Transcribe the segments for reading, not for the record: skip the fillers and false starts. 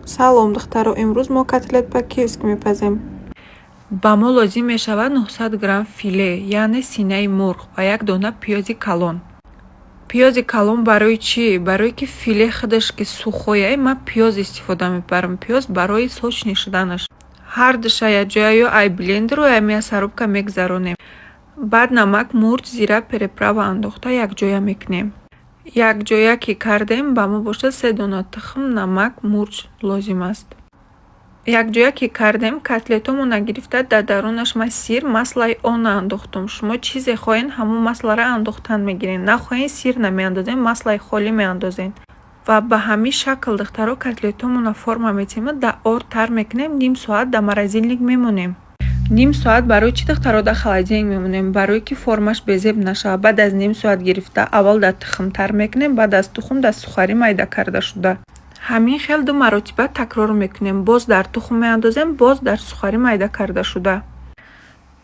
Салом, духтаро! Имрӯз мо котлет по-киевски мепазем. Ба мо лозим мешавад 900 грамм филе, яъне синаи мурғ, ва як дона пиёзи калон. Пиёзи калон барои чӣ? Барое ки филе худаш ки сухой ай, ман пиёз истифода мебарам. Пиёз барои сочный шуданаш. Ҳар душа якҷоя ё ай блендеру, ё мясорубка мегзаронем. Баъд намак, мурч, зира, приправа андохта, якҷоя мекунем. Якҷоя ки кардем, ба мо бошад се дона тухм, намак, мурч лозим аст. Якҷоя ки кардем, котлетҳомонро гирифта, дар дарунаш ман сыр, маслои она андохтум. Шумо чизе хоҳед, ҳамон маслоро андохтан мегиред. Нахоҳед, сыр намеандозед, маслои холӣ меандозед. Ва ба ҳамин шакл, духтаро, котлетҳомонро форма метиҳем, дар орд тар мекунем, ним соат дар морозильник мемонем. Ним соат барои чӣ, духтаро, дар холодильник мемонем? Барое ки формаш безеб нашавад. Баъд аз ним соат гирифта, аввал дар тухм тар мекунем, баъд аз тухм дар сухарӣ майда карда шуда. Ҳамин хел ду маротиба такрор мекунем. Боз дар тухм меандозем, боз дар сухарӣ майда карда шуда.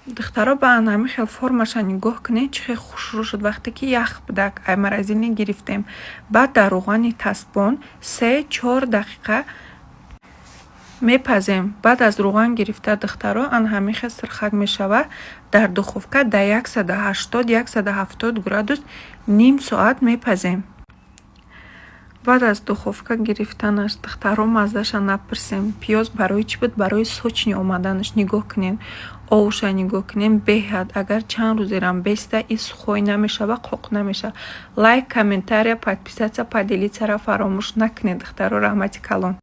Духтаро, ба ана ҳамин хел формаша нигоҳ кунед, чӣ хел хушрӯ шуд, вақте ки ях будак, ай морозильник гирифтем. Баъд дар равғани тасбон 3-4 дақиқа мепазем. Баъд аз равған гирифта, духтаро, ана ҳамин хел сирхак мешавад. Дар духовка дар 180, 170 градус ним соат мепазем. Баъд аз духовка гирифтанаш, духтаро, маззаша напурсем. Пиёз барои чӣ буд? Барои сочный омаданаш. Нигоҳ кунед, овуша нигоҳ кунем, беҳад. Агар чанд рӯзерам беста, и сухой намешава, қоқ намешава. Лайк, комментария, подписаться, поделиться ра фаромӯш накунед, духтаро. Раҳмати калон.